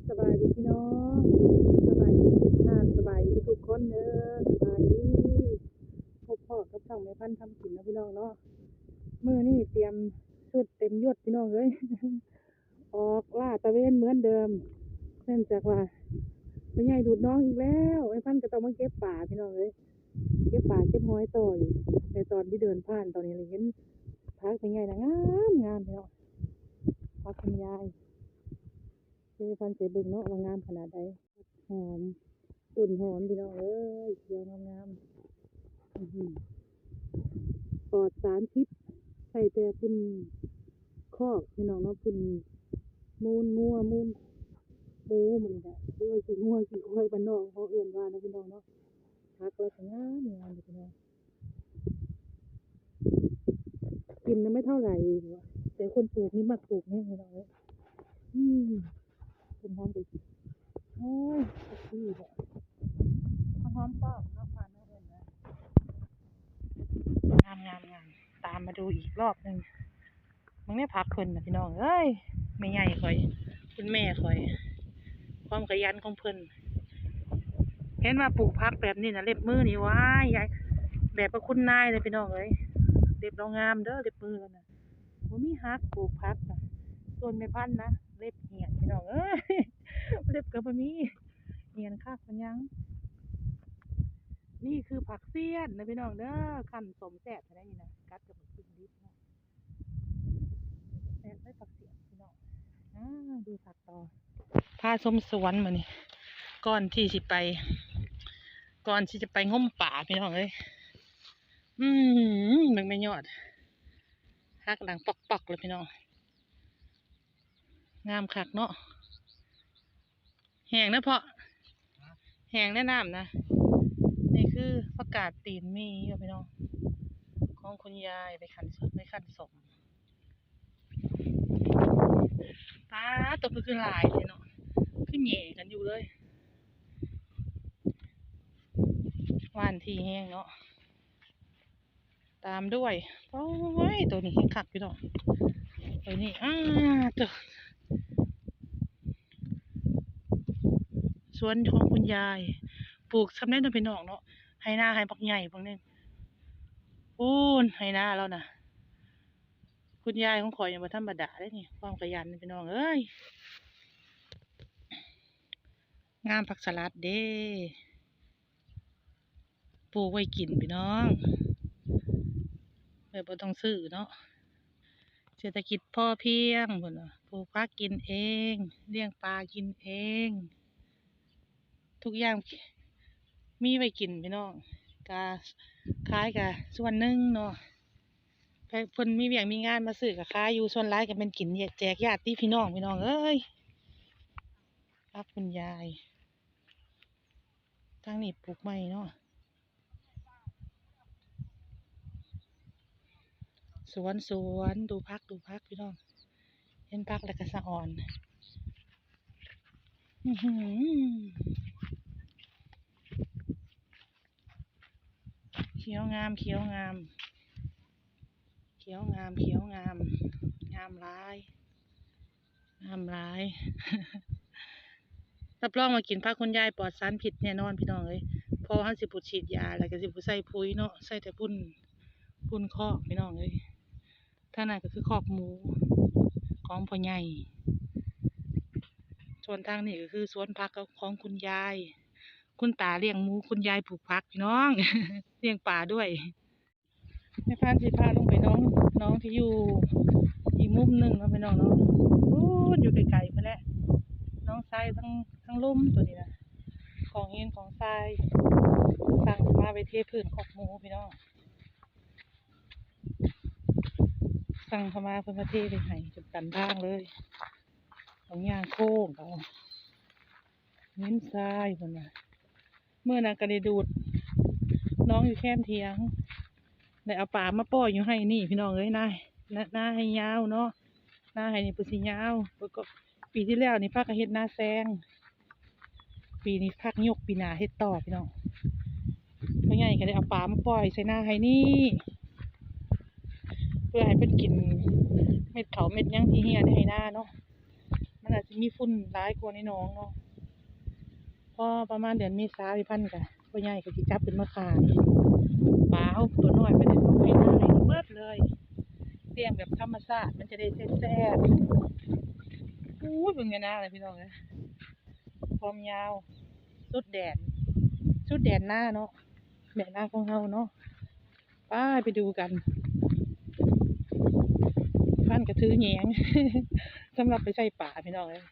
ສະບາຍດີພີ່ນ້ອງ ສະບາຍດີທຸກທ່ານ ສະບາຍດີທຸກໆຄົນເດີ ສະບາຍດີ ພົບພໍ້ກັບຊ່ອງແມ່ພັນທຳກິນເນາະພີ່ນ້ອງເນາະ. ມື້ນີ້ຕຽມຊຸດເຕັມຍົດພີ່ນ້ອງເອີຍ ອອກລາດຕະເວນເໝືອນເດີມ ເນື່ອງຈາກວ່າພໍ່ໃຫຍ່ດູດໜອງອີກແລ້ວ ແມ່ພັນກໍຕ້ອງມາເກັບປາພີ່ນ້ອງເອີຍ ເກັບປາເກັບຫອຍຕໍ່ອີກ. ແຕ່ຕອນທີ່ເດີນຜ່ານຕອນນີ້ເຫັນຜັກແມ່ໃຫຍ່ນະ ງາມໆ ພີ່ນ້ອງ ຜັກຄຸນຍາຍ ເດີ ພັນໃຫ້ເບິ່ງເນາະວ່າງາມຂະໜາດໃດ. ຫອມ ຕົ້ນຫອມພີ່ນ້ອງເອີຍ ຂຽວງາມໆ ອື ປອດສານພິດ ໃຊ້ແຕ່ຝຸ່ນຄອກພີ່ນ້ອງເນາະ ຝຸ່ນມູນງົວ ມູນໝູ ໝູນີ້ແຫຼະ ຫຼືວ່າຂີ້ງົວຂີ້ຄວາຍບ້ານນອກເຮົາເອີ້ນວ່າເນາະພີ່ນ້ອງເນາະ. ຜັກລະກໍງາມໆ ເດີພີ່ນ້ອງ. ກິນນະໄມ່ເທົ່າໃດ ແຕ່ຄົນປູກນີ້ມັກປູກແຮງພີ່ນ້ອງເອີຍ. ອື ຕົ້ນຫອມກໍ ໂອ້ຍ ຄັກດີແທ້ ຫອມປ້ອມເນາະ ບ້ານເຮົາເອີ້ນນະ. ງາມໆໆ ຕາມມາດູອີກລອບໜຶ່ງ. ເບິ່ງແນ່ຜັກເພິ່ນນະພີ່ນ້ອງເອີຍ ແມ່ໃຫຍ່ຂ້ອຍ ຄຸນແມ່ຂ້ອຍ ຄວາມຂະຫຍັນຂອງເພິ່ນ. ເຫັນວ່າປູກຜັກແບບນີ້ນະ ເລັບມືນີ້ ວ້າຍ ແບບພະຄຸນນາຍເລີຍພີ່ນ້ອງເອີຍ. ເລັບລາວງາມເດີ ເລັບມືລາວນະ ບໍ່ມີຫັກ ປູກຜັກນະ. ສ່ວນແມ່ພັນນະ ເລັບຫຽນພີ່ນ້ອງເອີຍ ເລັບກໍບໍ່ມີ ຫຽນຄັກປານຫຍັງ. ນີ້ຄືຜັກຊຽນນະພີ່ນ້ອງເດີ ຄັ້ນສົ້ມແຊບເທົ່າໃດນີ້ນະ ກັດກັບໝາກພິກດິບເນາະ. ແມ່ນໄດ້ຜັກເສຍບພີ່ນ້ອງ. ອ່າ ດູຜັກຕໍ່ ພາຊົມສວນມື້ນີ້ ກ່ອນທີ່ຊິໄປ ກ່ອນທີ່ຈະໄປງົມປາພີ່ນ້ອງເອີຍ. ອືມ ເບິ່ງແມ່ຍອດ ຫັກດັງປອກໆເລີຍພີ່ນ້ອງ. ງາມຄັກເນາະ. ແຫ້ງນະເພາະ ແຫ້ງແດ່ນ້ຳນະ. ນີ້ຄືຜັກກາດຕີນໝີຢູ່ພີ່ນ້ອງ ຂອງຄຸນຍາຍໄປຄັ້ນ ໄປຄັ້ນສົ້ມ. ປາດ ຕົວເພິ່ນຄືຫຼາຍແທ້ເນາະ ຄືແຫຍ່ກັນຢູ່ເລີຍ. ຫວ່ານທີ່ແຮງເນາະ. ຕາມດ້ວຍ ໂອ້ຍ ໂຕນີ້ແຮງຄັກພີ່ນ້ອງ ໂຕນີ້ ອ້າ ໂຕ ສວນຂອງຄຸນຍາຍ ປູກຊ່ຳໃດເນາະພີ່ນ້ອງເນາະ. ໄຮ່ນາໄຮ່ບັກໃຫຍ່ເບິ່ງນີ້ ໂອ້ນ ໄຮ່ນາລາວນະ. ຄຸນຍາຍຂອງຂ້ອຍນີ້ບໍ່ທຳມະດາເດ້ນີ້ ຄວາມຂະຫຍັນພີ່ນ້ອງເອີຍ. ງາມ ຜັກສະຫຼັດເດ້ ປູກໄວ້ກິນພີ່ນ້ອງ ແບບບໍ່ຕ້ອງຊື້ເນາະ. ເສດຖະກິດພໍພຽງເພິ່ນວ່າ ປູກຜັກກິນເອງ ລ້ຽງປາກິນເອງ ທຸກຢ່າງມີໄວ້ກິນພີ່ນ້ອງ. ກະຂາຍກະສ່ວນໜຶ່ງເນາະ ແຕ່ເພິ່ນມີວຽກມີງານມາຊື້ກະຂາຍຢູ່ ສ່ວນຫຼາຍກະແມ່ນກິນແຈກຍາດຕິພີ່ນ້ອງ ພີ່ນ້ອງເອີຍ. ຜັກຄຸນຍາຍ ທາງນີ້ປູກໃໝ່ເນາະ ສວນ ສວນ ດູຜັກ ດູຜັກພີ່ນ້ອງ ເຫັນຜັກແລ້ວກະສະອອນ. ອືຫື ຂຽວງາມ ຂຽວງາມ ຂຽວງາມ ຂຽວງາມ ງາມຫຼາຍ ງາມຫຼາຍ. ຮັບຮອງວ່າກິນຜັກຄຸນຍາຍປອດສານພິດແນ່ນອນພີ່ນ້ອງເອີຍ ເພາະເຮົາຊິບໍ່ສີດຢາ ແລ້ວກະຊິບໍ່ໃສ່ປຸ໋ຍເນາະ ໃສ່ແຕ່ຝຸ່ນ ຝຸ່ນຄອກພີ່ນ້ອງເອີຍ. ທາງນັ້ນກໍຄືຄອກໝູຂອງພໍ່ໃຫຍ່ ສ່ວນທາງນີ້ກໍຄືສວນຜັກຂອງຄຸນຍາຍ ຄຸນຕາລ້ຽງໝູ ຄຸນຍາຍປູກຜັກພີ່ນ້ອງ ລ້ຽງປາດ້ວຍ. ແມ່ພານຊິພາລົງໄປໜອງ ໜອງທີ່ຢູ່ອີກມຸມໜຶ່ງເນາະພີ່ນ້ອງເນາະ ພຸ້ນຢູ່ໄກໆພຸ້ນແຫຼະ ໜອງຊາຍທາງ ທາງລຸ່ມໂຕນີ້ນະ ຂອງຫີນຂອງຊາຍ ສັ່ງເຂົ້າມາໄວ້ເທພື້ນຄອກໝູພີ່ນ້ອງ ສັ່ງເຂົ້າມາເພິ່ນມາເທໄວ້ໃຫ້ຈົນຕັນທາງເລີຍ ຕ້ອງຍ່າງໂຄ້ງເອົາ ຫີນຊາຍພຸ້ນນະ. ມື້ນັ້ນກໍໄດ້ດູດໜອງຢູ່ແຄມຖຽງ ໄດ້ເອົາປາມາປ່ອຍຢູ່ໄຮ່ນີ້ພີ່ນ້ອງເອີຍ ນາ ນາ ນາໄຮ່ຍາວເນາະ ນາໄຮ່ນີ້ເພິ່ນຊິຍາວ ແລ້ວກໍປີທີ່ແລ້ວນີ້ພາກັນເຮັດນາແຊງ ປີນີ້ຜັກຍົກ ປີໜ້າເຮັດຕໍ່ພີ່ນ້ອງ. ພໍ່ໃຫຍ່ກໍໄດ້ເອົາປາມາປ່ອຍໃສ່ນາໄຮ່ນີ້ ເພື່ອໃຫ້ເພິ່ນກິນເມັດເຂົ້າເມັດຫຍັງທີ່ເຮ່ຍໃນໄຮ່ນາເນາະ. ມີຝຸ່ນຫຼາຍກວ່າໃນໜອງເນາະ. ພໍປະມານເດືອນເມສາ ພີ່ພັນກະ ພໍ່ໃຫຍ່ກໍຊິຈັບຂຶ້ນມາຂາຍ. ປາເຮົາຕົວນ້ອຍໄປເລີຍ ລົງໄຮ່ນາໃຫ້ເບິດເລີຍ ລ້ຽງແບບທຳມະຊາດ ມັນຈະໄດ້ແຊບໆ. ໂອ້ຍ ເບິ່ງແມ່ນາເລີຍພີ່ນ້ອງເອີຍ ຄວາມຍາວ ສຸດແດນ ສຸດແດນນາເນາະ ແດນນາຂອງເຮົາເນາະ. ໄປ ໄປດູກັນ ພັນກະຖືແຫຍງ ສຳລັບໄປໃສ່ປາພີ່ນ້ອງເອີຍ.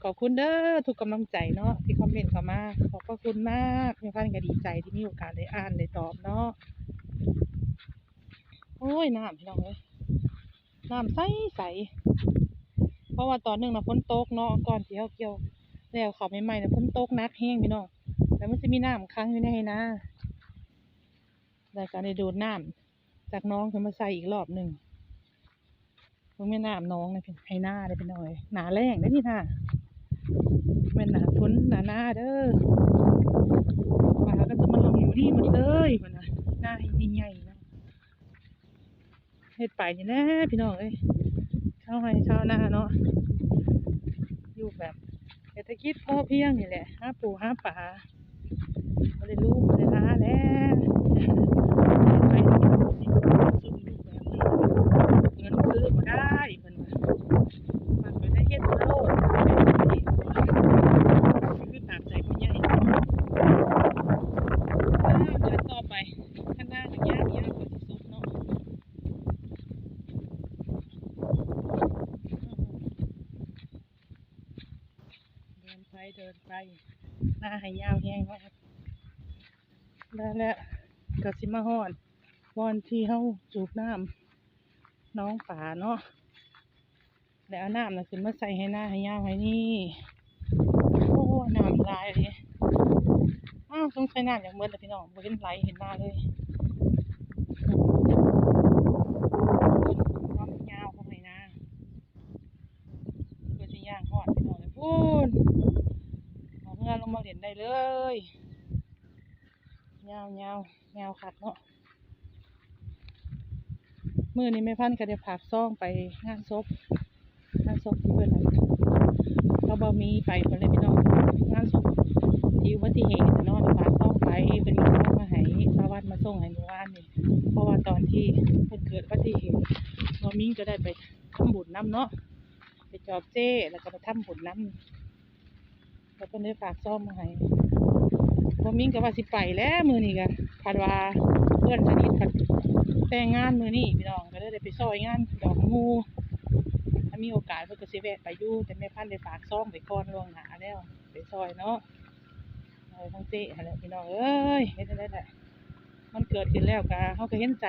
ຂອບຄຸນເດີທຸກກຳລັງໃຈເນາະ ທີ່ຄອມເມັນເຂົ້າມາ ຂອບພະຄຸນມາກ. ແມ່ພັນກະດີໃຈທີ່ມີໂອກາດໄດ້ອ່ານໄດ້ຕອບເນາະ. ໂອ້ຍ ນ້ຳພີ່ນ້ອງເອີຍ ນ້ຳໃສໆ ເພາະວ່າຕອນໜຶ່ງນະຝົນຕົກເນາະ ກ່ອນທີ່ເຮົາກ່ຽວແລ້ວເຂົ້າໃໝ່ໆນະ ຝົນຕົກໜັກແຮງພີ່ນ້ອງ ແລ້ວມັນຊິມີນ້ຳຂັງຢູ່ໃນໄຮ່ນາ ແລ້ວກໍໄດ້ດູດນ້ຳຈາກໜອງຂຶ້ນມາໃສ່ອີກລອບໜຶ່ງ. ເບິ່ງແມ່ນ້ຳໜອງນະ ໄຮ່ນາເດ້ພີ່ນ້ອງເອີຍ ໜ້າແລ້ງເດ້ນີ້ນາ ແມ່ນໜ້າຝົນໜ້ານາເດີ. ປາກໍຈະມາລົງຢູ່ນີ້ໝົດເລີຍ ເພິ່ນວ່າ ນາໃຫຍ່ໆນະ. ເຮັດໄປນີ້ແຫຼະພີ່ນ້ອງເອີຍ ຊາວໄຮ່ຊາວນາເນາະ ຢູ່ແບບເສດຖະກິດພໍພຽງນີ້ແຫຼະ ຫາປູຫາປາ ບໍ່ໄດ້ຫຼູບໍ່ໄດ້ຫຼາແຫຼະ ເຮັດໄປນີ້ ເງິນຊື້ບໍ່ໄດ້ ເພິ່ນວ່າ ມັນບໍ່ໄດ້ເຮັດໂລດ ຄືຕາມໃຈພໍ່ໃຫຍ່. ເດືອນຕໍ່ໄປ ຄັນນາກໍຍາວ ຍາວກວ່າຊິສຸດເນາະ. ເດີນໄປ ເດີນໄປ ນາໃຫ້ຍາວແຮງເນາະ. ໄດ້ແລ້ວ ກໍຊິມາຮອດບ່ອນທີ່ເຮົາສູບນ້ຳໜອງປາເນາະ. ແລ້ວເອົານ້ຳນະຂຶ້ນມາໃສ່ໄຮ່ນາໃຫ້ຍາວໃຫ້ນີ້. ໂອ້ ນ້ຳຫຼາຍເດ້. ອ້າວ ສົງໄສນ້ຳຢາກໝົດແລ້ວພີ່ນ້ອງ ບໍ່ເຫັນໄຫຼເຫັນມາເລີຍ. ຄວາມຍາວຂອງໄຮ່ນາ ເພື່ອຊິຍ່າງຮອດພີ່ນ້ອງເອີຍ ພຸ້ນ ເອົາເຮືອລົງມາຫຼິ້ນໄດ້ເລີຍ. ຍາວໆ ຍາວຄັກເນາະ. ມື້ນີ້ແມ່ພັນກໍໄດ້ຝາກຊອງໄປງານສົບ ງານສົບທີ່ເພິ່ນ ເຂົາບໍ່ມີໄປເພິ່ນເລີຍພີ່ນ້ອງ ງານສົບທີ່ອຸບັດຕິເຫດເນາະ ໄດ້ຝາກຊອງໄປ ເພິ່ນກໍສົ່ງມາໃຫ້ ສາວວັນມາສົ່ງໃຫ້ມື້ວານນີ້ ເພາະວ່າຕອນທີ່ເພິ່ນເກີດອຸບັດຕິເຫດ ບໍ່ມີກໍໄດ້ໄປທຳບຸນນຳເນາະ ໄປຈອບເຈ້ ແລ້ວກໍໄປທຳບຸນນຳ. ແລ້ວເພິ່ນໄດ້ຝາກຊອງມາໃຫ້ ບໍ່ມີກໍວ່າຊິໄປແຫຼະ ມື້ນີ້ກໍພັດວ່າເພື່ອນສະໜິດພັດແຕ່ງງານມື້ນີ້ພີ່ນ້ອງ ກໍເລີຍໄດ້ໄປຊ່ອຍງານດອກງູ. ຖ້າມີໂອກາດເພິ່ນກໍຊິແວະໄປຢູ່ ແຕ່ແມ່ພັນໄດ້ຝາກຊອງໄປກ່ອນລ່ວງໜ້າແລ້ວ ໄປຊ່ອຍເນາະ ຊ່ອຍທາງເຈ້ຫັ້ນແຫຼະພີ່ນ້ອງເອີຍ. ເຮັດຈັ່ງໃດແຫຼະ ມັນເກີດຂຶ້ນແລ້ວກະ ເຮົາກະເຫັນໃຈ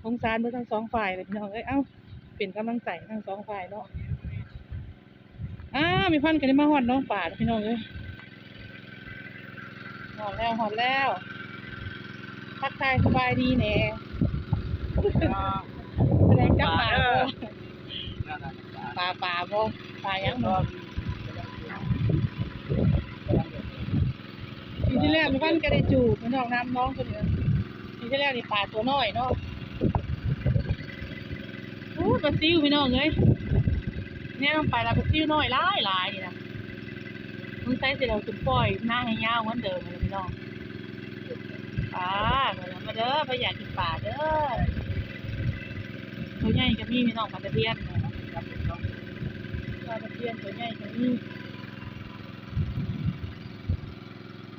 ສົງສານເບິດທັງສອງຝ່າຍແຫຼະພີ່ນ້ອງເອີຍ. ເອົ້າ ເປັນກຳລັງໃຈທັງສອງຝ່າຍເນາະ. ອ້າວ ແມ່ພັນກະໄດ້ມາຮອດໜອງປາແລ້ວພີ່ນ້ອງເອີຍ. ຮອດແລ້ວ ຮອດແລ້ວ ທັກທາຍສະບາຍດີແດ່. ສະແດງຈັກປາບໍ່? ປາ ປາບໍ່? ປາຫຍັງບໍ່? ປີທີ່ແລ້ວແມ່ພັນກໍໄດ້ຈູບ ພີ່ນ້ອງ ນ້ຳໜອງຕົວນີ້. ປີທີ່ແລ້ວນີ້ປາຕົວນ້ອຍເນາະ. ໂອ້ ປາຊິວພີ່ນ້ອງເອີຍ ແນມລົງໄປແລ້ວປາຊິວນ້ອຍຫຼາຍໆນີ້ນະ. ສົງໄສຊິເອົາຂຶ້ນປ່ອຍນາໃຫ້ຍາວເໝືອນເດີມຫັ້ນແຫຼະພີ່ນ້ອງ. ປາ ມາເດີ ມາເດີ ປາຢາກກິນປາເດີ. ຕົວໃຫຍ່ກໍມີພີ່ນ້ອງ ປາຕະພຽນ ປາຕະພຽນຕົວໃຫຍ່ກໍມີ.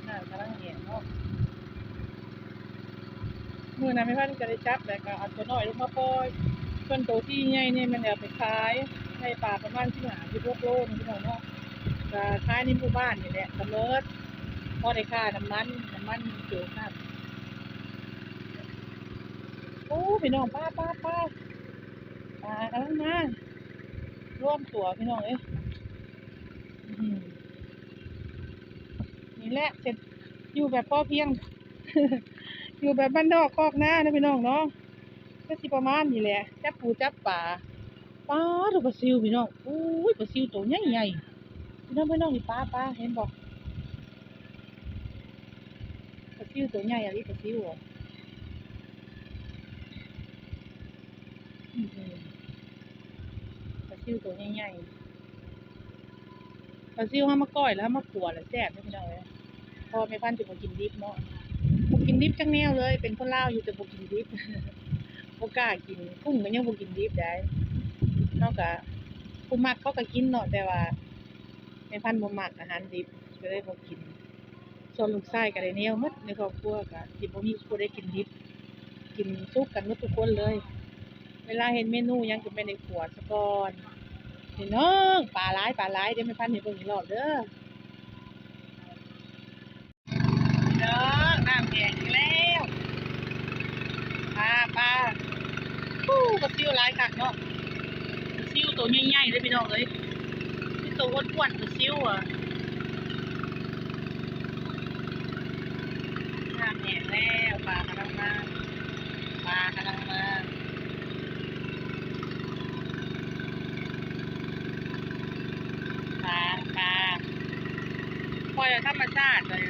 ນ້ຳກຳລັງແຫ້ງເນາະ. ມື້ນັ້ນແມ່ພັນກໍໄດ້ຈັບ ແລ້ວກໍເອົາຕົວນ້ອຍລົງມາປ່ອຍ ສ່ວນໂຕທີ່ໃຫຍ່ນີ້ແມ່ນເອົາໄປຂາຍ ໄດ້ປາປະມານສິບຫ້າ ສິບຫົກໂລນີ້ພີ່ນ້ອງເນາະ. ກໍຂາຍໃນໝູ່ບ້ານນີ້ແຫຼະ ກໍໝົດ ພໍໄດ້ຄ່ານ້ຳມັນ ນ້ຳມັນໂຈກນັ້ນ. ໂອ້ ພີ່ນ້ອງ ປາ ປາ ປາ ປາກຳລັງມາ ລວມຕົວພີ່ນ້ອງເອີຍ. ອືມ ນີ້ແຫຼະ ເສດ ຢູ່ແບບພໍພຽງ ຢູ່ແບບບ້ານນອກຄອກນາເນາະພີ່ນ້ອງເນາະ ກໍຊິປະມານນີ້ແຫຼະ ຈັບປູຈັບປາ. ປາດໂທ້ ປາຊິວພີ່ນ້ອງ ໂອ້ຍ ປາຊິວໂຕໃຫຍ່ໆ ພີ່ນ້ອງ ພີ່ນ້ອງ ນີ້ ປາ ປາ ເຫັນບໍ່? ປາຊິວໂຕໃຫຍ່ອີ່ຫຼີ ປາຊິວ ອືມ ປາຊິວໂຕໃຫຍ່ໆ. ປາຊິວເຮົາມາກ້ອຍ ແລ້ວເຮົາມາຂົ້ວ ແລ້ວແຊບເດ້ພີ່ນ້ອງເອີຍ. ເພາະວ່າແມ່ພັນຈະບໍ່ກິນດິບເນາະ ບໍ່ກິນດິບຈັກແນວເລີຍ. ເປັນຄົນລາວຢູ່ ແຕ່ບໍ່ກິນດິບ ບໍ່ກ້າກິນ. ກຸ້ງກໍຍັງບໍ່ກິນດິບໃດ໋. ເຮົາກໍ ຜູ້ມັກເຂົາກໍກິນເນາະ ແຕ່ວ່າແມ່ພັນບໍ່ມັກອາຫານດິບ ກໍເລີຍບໍ່ກິນ. ສ່ວນລູກຊາຍກໍໄດ້ແນວໝົດໃນຄອບຄົວ ກໍຊິບໍ່ມີຜູ້ໃດກິນດິບ ກິນສຸກກັນໝົດທຸກຄົນເລີຍ. ເວລາເຮັດເມນູຫຍັງກໍແມ່ນໄດ້ຂົ້ວສາກ່ອນ. ພີ່ນ້ອງ ປາຫຼາຍ ປາຫຼາຍ ດຽວແມ່ພັນໃຫ້ເບິ່ງອີກລອບເດີ. ພີ່ນ້ອງ ນ້ຳແຫ້ງອີກແລ້ວ. ປາ ປາ ໂອ້ ປາຊິວຫຼາຍຄັກເນາະ. ປາຊິວໂຕໃຫຍ່ໆເດ້ພີ່ນ້ອງເອີຍ ມີໂຕອ້ວນໆ ປາຊິວອະ. ນ້ຳແຫ້ງແລ້ວ ປາກຳລັງມາ ປາກຳລັງມາ. ປາ ປາ ປ່ອຍແບບທຳມະຊາດເລີຍ.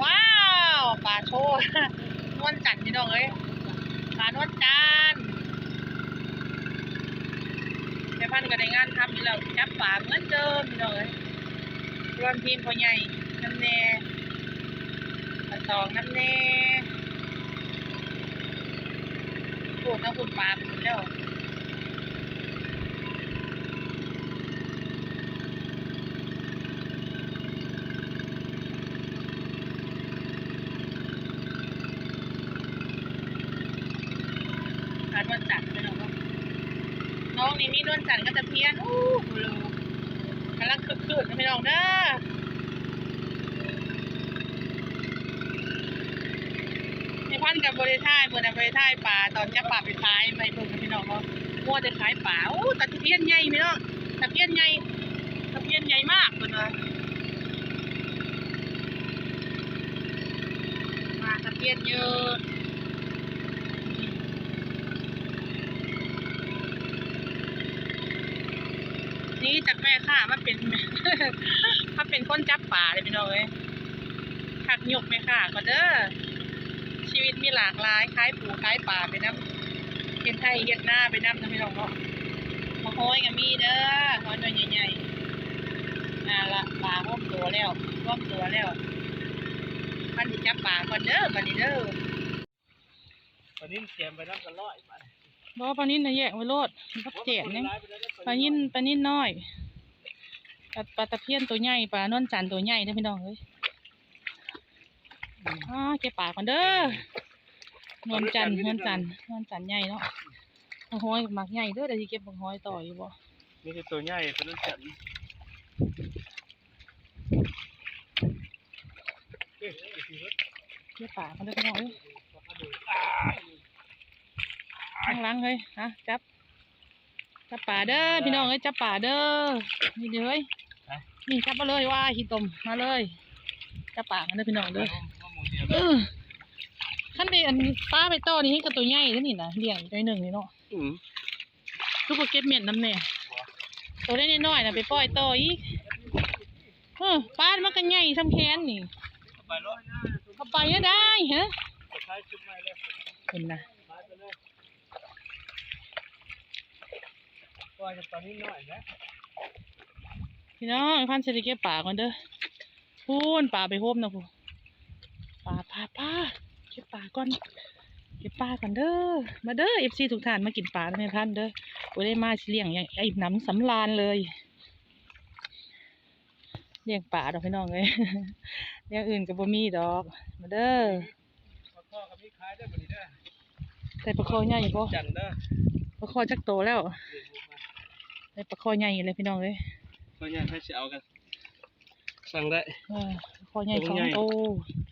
ວ້າວ ປາໂຊ ນວນຈັນພີ່ນ້ອງເອີຍ ປານວນຈັນ. ແມ່ພັນກໍໄດ້ງານທຳຢູ່ແລ້ວ ຈັບປາເໝືອນເດີມພີ່ນ້ອງເອີຍ. ລວມທີມພໍ່ໃຫຍ່ນຳແດ່ ປາຕອງນຳແດ່. ໂອ້ ທາງພຸ້ນປາໄປໝົດແລ້ວ. ປານວນຈັນພີ່ນ້ອງເນາະ. ໜອງນີ້ມີນວນຈັນກັບຕະພຽນ. ໂອ້ ກຳລັງຄຶກຄື້ນເດີພີ່ນ້ອງເດີ. ແມ່ພັນກໍບໍ່ໄດ້ຖ່າຍ ມື້ນັ້ນບໍ່ໄດ້ຖ່າຍປາ ຕອນຈັບປາໄປຂາຍ ໄປເບິ່ງພີ່ນ້ອງເນາະ ມັວແຕ່ຂາຍປາ. ໂອ້ ຕາຕະພຽນໃຫຍ່ພີ່ນ້ອງ ຕະພຽນໃຫຍ່ ຕະພຽນໃຫຍ່ມາກເພິ່ນວ່າ ປາຕະພຽນເຍີະ. ນີ້ຈັກແມ່ຄ້າມາເປັນ ມາເປັນຄົນຈັບປາເດ້ພີ່ນ້ອງເອີຍ. ຄັກຍົກແມ່ຄ້າກ່ອນເດີ. ຊີວິດມີຫຼາກຫຼາຍ ຂາຍປູຂາຍປາໄປນຳ ເຮັດໄຮ່ເຮັດນາໄປນຳນະພີ່ນ້ອງເນາະ. ໝາກຫອຍກໍມີເດີ ຫອຍໜ່ວຍໃຫຍ່ໆ. ອ່າລະ ປາໂຮມໂຕແລ້ວ ລວມໂຕແລ້ວ. ພັນຊິຈັບປາກ່ອນເດີ ບັດນີ້ເດີ. ປານິນແຈມໄປນຳກັນຮ້ອຍບາດ. ບໍ່ ປານິນນະແຍກໄວ້ໂລດ ມັນກໍແຈມຍັງ. ປານິນ ປານິນນ້ອຍ ປາ ປາຕະພຽນໂຕໃຫຍ່ ປານວນຈັນໂຕໃຫຍ່ເດີພີ່ນ້ອງເອີຍ. ອ່າ ເກັບປາກ່ອນເດີ. ນວນຈັນ ນວນຈັນ ນວນຈັນໃຫຍ່ເນາະ. ບັກຫອຍກໍໝາກໃຫຍ່ເດີ ດຽວຊິເກັບບັກຫອຍຕໍ່ຢູ່ບໍ່? ມີແຕ່ໂຕໃຫຍ່ ປານວນຈັນ. ເກັບປາກ່ອນເດີພີ່ນ້ອງເອີຍ. ທາງຫຼັງເຮີ້ຍ ຫາ ຈັບ ຈັບປາເດີພີ່ນ້ອງເອີຍ ຈັບປາເດີ. ນີ້ເດີເຮີ້ຍ ນີ້ຈັບມາເລີຍ. ວ້າ ຂີ້ຕົມ ມາເລີຍ ຈັບປາກັນເດີພີ່ນ້ອງເດີ. ເອີ ຄັນໄດ້ອັນປາໄປຕໍ່ນີ້ ເຫັນກໍໂຕໃຫຍ່ເດ້ນີ້ນະ ລ້ຽງໜ້ອຍໜຶ່ງນີ້ເນາະ. ອືມ ຄືບໍ່ເກັບເມັດນຳແດ່? ໂຕໄດ້ນ້ອຍໆນະ ໄປປ່ອຍຕໍ່ອີກ. ເອີ ປາມັນກໍໃຫຍ່ສ່ຳແຂນນີ້ ເຂົ້າໄປແນວໃດຫະ? ພຸ້ນນະ ປ່ອຍກັນຕອນນີ້ໜ້ອຍນະ. ພີ່ນ້ອງ ພັນຊິໄດ້ເກັບປາກ່ອນເດີ. ພຸ້ນ ປາໄປໂຮມນະພຸ້ນ. ປາ ປາ ປາ ເກັບປາກ່ອນ ເກັບປາກ່ອນເດີ. ມາເດີ ເອັຟຊີ ທຸກທ່ານ ມາກິນປານຳແມ່ພັນເດີ. ໂອ້ຍ ໄດ້ມາຊິລ້ຽງຢ່າງອີ່ມໜຳສຳລານເລີຍ. ລ້ຽງປາດອກພີ່ນ້ອງເອີຍ ແນວອື່ນກໍບໍ່ມີດອກ. ມາເດີ ປາຄໍ່ກໍມີຂາຍເດີບັດນີ້ເດີ. ໄດ້ປາຄໍ່ໃຫຍ່ບໍ່? ຈັນເດີ ປາຄໍ່ຈັກໂຕແລ້ວ? ໄດ້ປາຄໍ່ໃຫຍ່ແລ້ວພີ່ນ້ອງເອີຍ. ຄໍ່ໃຫຍ່ໃຜຊິເອົາກັນ? ສັ່ງໄດ້. ເອີ ຄໍ່ໃຫຍ່ສອງໂຕ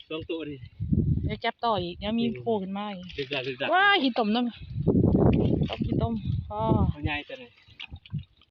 ສອງໂຕນີ້ ໄດ້ຈັບຕໍ່ອີກ ຍັງມີໂຜລ່ຂຶ້ນມາອີກ. ດຶກດັກ ດຶກດັກ ວ້າຍ ຂີ້ຕົມນຳ ຕົມ ຂີ້ຕົມ. ອໍ ຄໍ່ໃຫຍ່ຕົວນີ້.